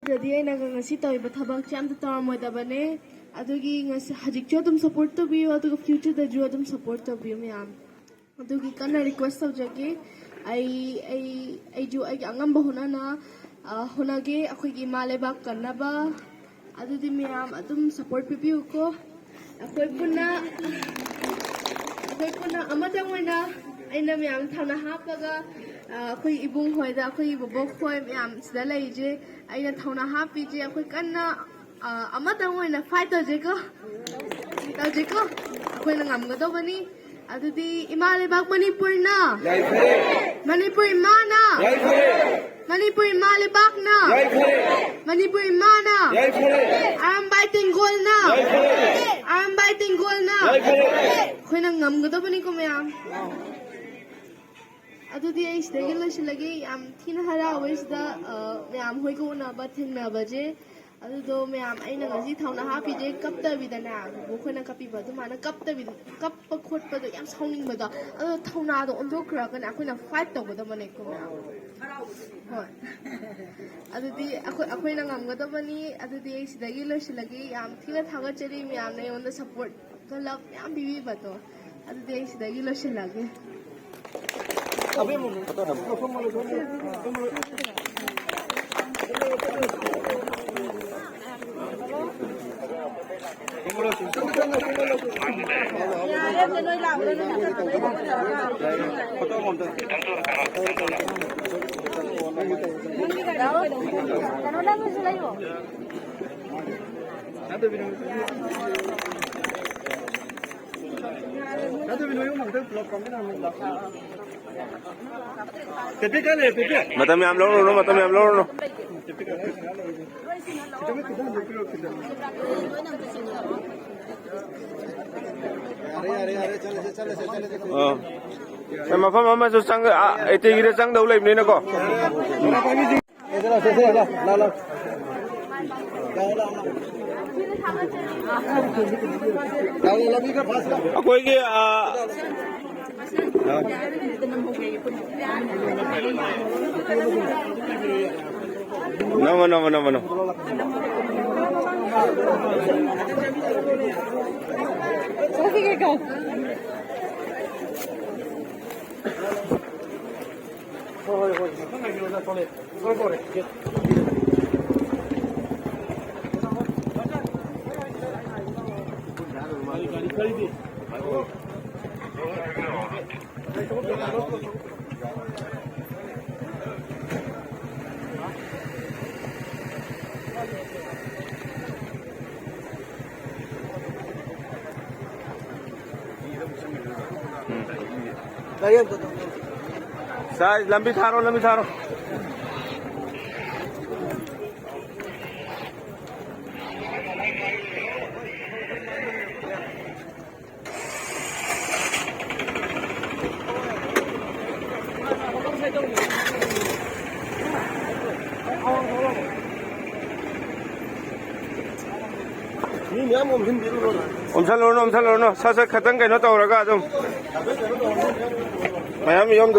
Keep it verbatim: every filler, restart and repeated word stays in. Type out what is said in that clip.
ꯑꯗꯨꯗꯤ ꯑꯩꯅ ꯉꯁꯤ ꯇꯧꯔꯤꯕ ꯊꯕꯛꯁꯦ ꯑꯝꯇ ꯇꯧꯔꯝꯃꯣꯏꯗꯕꯅꯦ꯫ ꯑꯗꯨꯒꯤ ꯉꯁꯤ, ꯍꯧꯖꯤꯛꯁꯨ ꯑꯗꯨꯝ ꯁꯞꯄꯣꯔꯠ ꯇꯧꯕꯤꯌꯨ, ꯑꯗꯨꯒ ꯐ꯭ꯌꯨꯆꯔꯗꯁꯨ ꯑꯗꯨꯝ ꯁꯞꯄꯣꯔꯠ ꯇꯧꯕꯤꯌꯨ ꯃꯌꯥꯝ꯫ ꯑꯗꯨꯒꯤ ꯀꯟꯅ ꯔꯤꯀ꯭ꯋꯦꯁ ꯇꯧꯖꯒꯦ꯫ ꯑꯩ ꯑꯩ ꯑꯩꯁꯨ ꯑꯩꯒꯤ ꯑꯉꯝꯕ ꯍꯣꯠꯅꯅ ꯑ, ꯍꯣꯠꯅꯒꯦ, ꯑꯩꯈꯣꯏꯒꯤ ꯏꯃꯥ ꯂꯩꯕꯥꯛ ꯀꯟꯅꯕ꯫ ꯑꯗꯨꯗꯤ ꯃꯌꯥꯝ ꯑꯗꯨꯝ ꯁꯞꯄꯣꯔꯠ ꯄꯤꯕꯤꯌꯨꯀꯣ꯫ ꯑꯩꯈꯣꯏ ꯄꯨꯟꯅ ꯑꯩꯈꯣꯏ ꯄꯨꯟꯅ ꯑꯃꯇꯪ ꯑꯣꯏꯅ ꯑꯩꯅ ꯃꯌꯥꯝ ꯊꯧꯅꯥ ꯍꯥꯞꯄꯒ, ꯑ, ꯑꯩꯈꯣꯏ ꯏꯕꯨꯡ ꯍꯣꯏꯗ, ꯑꯩꯈꯣꯏ ꯕꯣꯕꯣꯛ ꯍꯣꯏ ꯃꯌꯥꯝ ꯁꯤꯗ ꯂꯩꯔꯤꯁꯦ, ꯑꯩꯅ ꯊꯧꯅꯥ ꯍꯥꯞꯄꯤꯁꯦ꯫ ꯑꯩꯈꯣꯏ ꯀꯟꯅ, ꯑ, ꯑꯃꯇꯪ ꯑꯣꯏꯅ ꯐꯥꯏꯠ ꯇꯧꯁꯦꯀꯣ꯫ ꯇꯧꯁꯦꯀꯣ꯫ ꯑꯩꯈꯣꯏꯅ ꯉꯝꯒꯗꯧꯕꯅꯤ꯫ ꯑꯗꯨꯗꯤ ꯏꯃꯥ ꯂꯩꯕꯥꯛ ꯃꯅꯤꯄꯨꯔꯅ, ꯃꯅꯤꯄꯨꯔ ꯏꯃꯥꯅ, ꯃꯅꯤꯄꯨꯔ ꯏꯃꯥ ꯂꯩꯕꯥꯛꯅ, ꯃꯅꯤꯄꯨꯔ ꯏꯃꯥꯅ, ꯑꯔꯥꯝꯕꯥꯏ ꯇꯦꯡꯒꯣꯜꯅ, ꯑꯔꯥꯝꯕꯥꯏ ꯇꯦꯡꯒꯣꯜꯅ꯫ ꯑꯩꯈꯣꯏꯅ ꯉꯝꯒꯗꯕꯅꯤꯀꯣ ꯃꯌꯥꯝ꯫ ꯑꯗꯨꯗꯤ ꯑꯩ ꯁꯤꯗꯒꯤ ꯂꯣꯏꯁꯤꯜꯂꯒꯦ꯫ ꯌꯥꯝ ꯊꯤꯅ ꯍꯔꯥꯎꯋꯦ ꯁꯤꯗ, ꯑ, ꯃꯌꯥꯝ ꯍꯣꯏꯒ ꯎꯅꯕ ꯊꯦꯡꯅꯕꯁꯦ꯫ ꯑꯗꯨꯗꯣ ꯃꯌꯥꯝ, ꯑꯩꯅ ꯉꯁꯤ ꯊꯧꯅꯥ ꯍꯥꯞꯄꯤꯁꯦ ꯀꯞꯇꯕꯤꯗꯅꯦ, ꯃꯈꯣꯏꯅ ꯀꯞꯄꯤꯕ ꯑꯗꯨꯃꯥꯏꯅ ꯀꯞꯇꯕꯤꯗ, ꯀꯞꯄ ꯈꯣꯠꯄꯗꯣ ꯌꯥꯝ ꯁꯥꯎꯅꯤꯡꯕꯗꯣ, ꯑꯗꯣ ꯊꯧꯅꯥꯗꯣ ꯑꯣꯟꯊꯣꯛꯈ꯭ꯔꯒꯅꯦ ꯑꯩꯈꯣꯏꯅ ꯐꯥꯏꯠ ꯇꯧꯒꯗꯕꯅꯦꯀꯣ ꯃꯌꯥꯝ꯫ ꯍꯣꯏ꯫ ꯑꯗꯨꯗꯤ ꯑꯩꯈꯣꯏ, ꯑꯩꯈꯣꯏꯅ ꯉꯝꯒꯗꯕꯅꯤ꯫ ꯑꯗꯨꯗꯤ ꯑꯩ ꯁꯤꯗꯒꯤ ꯂꯣꯏꯁꯤꯜꯂꯒꯦ꯫ ꯌꯥꯝ ꯊꯤꯅ ꯊꯥꯒꯠꯆꯔꯤ ꯃꯌꯥꯝꯅ ꯑꯩꯉꯣꯟꯗ ꯁꯞꯄꯣꯔꯠꯀ ꯂꯞ ꯃꯌꯥꯝ ꯄꯤꯕꯤꯕꯗꯣ꯫ ꯑꯗꯨꯗꯤ ꯑꯩ ꯁꯤꯗꯒꯤ ꯂꯣꯏꯁꯤꯜꯂꯒꯦ꯫ ꯃꯇꯝ ꯌꯥꯝ ꯂꯧꯔꯨꯅꯨ, ꯃꯇꯝ ꯌꯥꯝ ꯂꯧꯔꯨꯅꯨ꯫ ꯑꯥ꯫ ꯑꯦ, ꯃꯐꯝ ꯑꯃꯁꯨ ꯆꯪ-, ꯑꯥ, ꯑꯦꯇꯤꯒꯤꯗ ꯆꯪꯗꯧ ꯂꯩꯕꯅꯤꯅꯀꯣ꯫ ꯑꯩꯈꯣꯏꯒꯤ, ꯑꯥ, ꯅꯝꯃꯣ, ꯅꯝꯃꯣ, ꯅꯝꯃꯣ, ꯅꯝꯃꯣ꯫ ꯁꯥꯏ, ꯂꯝꯕꯤ ꯊꯥꯔꯣ, ꯂꯝꯕꯤ ꯊꯥꯔꯣ꯫ ꯃꯤ ꯃꯌꯥꯝ ꯑꯣꯝꯁꯤꯟꯕꯤꯔꯨꯔꯣ꯫ ꯑꯣꯝꯁꯜꯂꯨꯔꯅꯨ, ꯑꯣꯝꯁꯜꯂꯨꯔꯅꯨ꯫ ꯁꯠ ꯁꯠ ꯈꯇꯪ ꯀꯩꯅꯣ ꯇꯧꯔꯒ ꯑꯗꯨꯝ ꯃꯌꯥꯝ ꯌꯣꯝ